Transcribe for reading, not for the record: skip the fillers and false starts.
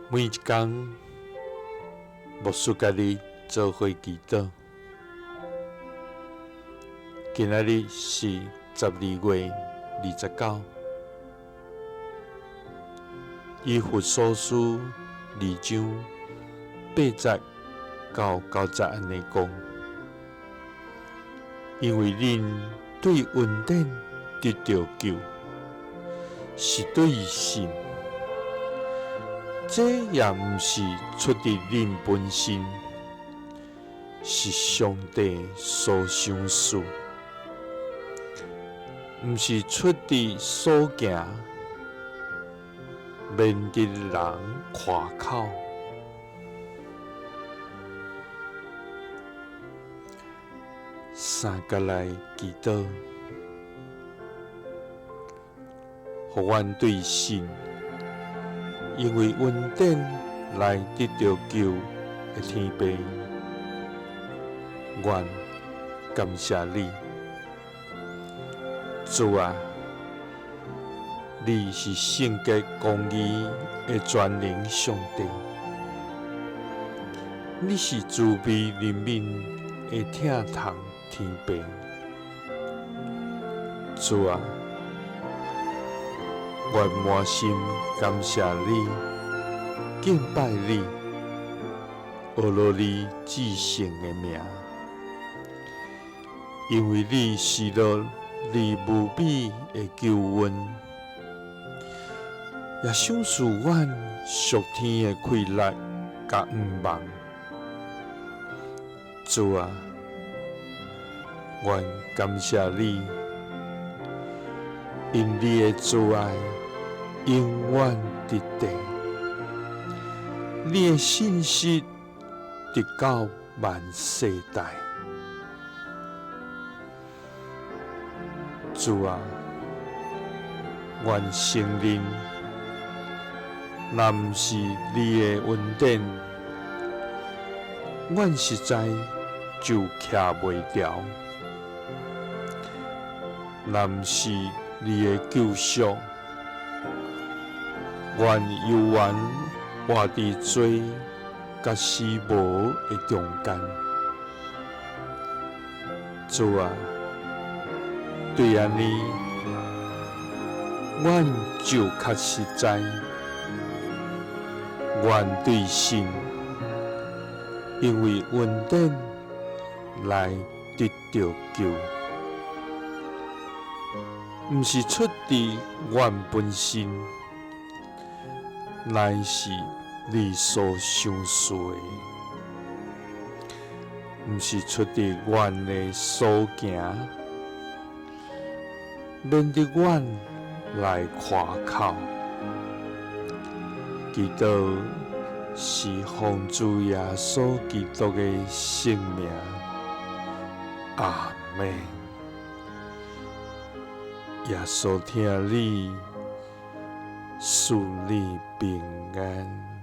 每一工，牧師佮你做伙祈禱。今仔日是12月29，以弗所書二章八節到九節按呢講，因為恁對恩典得著救，是對信。這也毋是出佇恁本身，是上帝所賞賜，毋是出佇所行，免得人誇口。三佮來祈禱，予阮對信，因為恩典來得著救的天父，阮感謝你，主啊，你是聖潔公義的全能上帝，你是慈悲憐憫的疼痛天父，主啊，阮滿心感謝你，敬拜你，阿羅你至聖的名，因為你施落你無比的救恩，也賞賜阮屬天的快樂佮向望。主啊，阮感謝你，因你的慈愛永遠佇地，你的信實直到萬世代。主啊，阮承認，若毋是你的恩典，阮實在就徛袂牢；若毋是你的救贖，阮猶原活佇罪佮死無的中間。主啊，對按呢，阮就確實知，阮對信，因為恩典來得著救，毋是出佇阮本身，乃是你所賞賜的，毋是出佇阮的所行，免得阮來誇口。祈禱是奉主耶穌基督的聖名，阿們。耶穌疼你，賜你平安。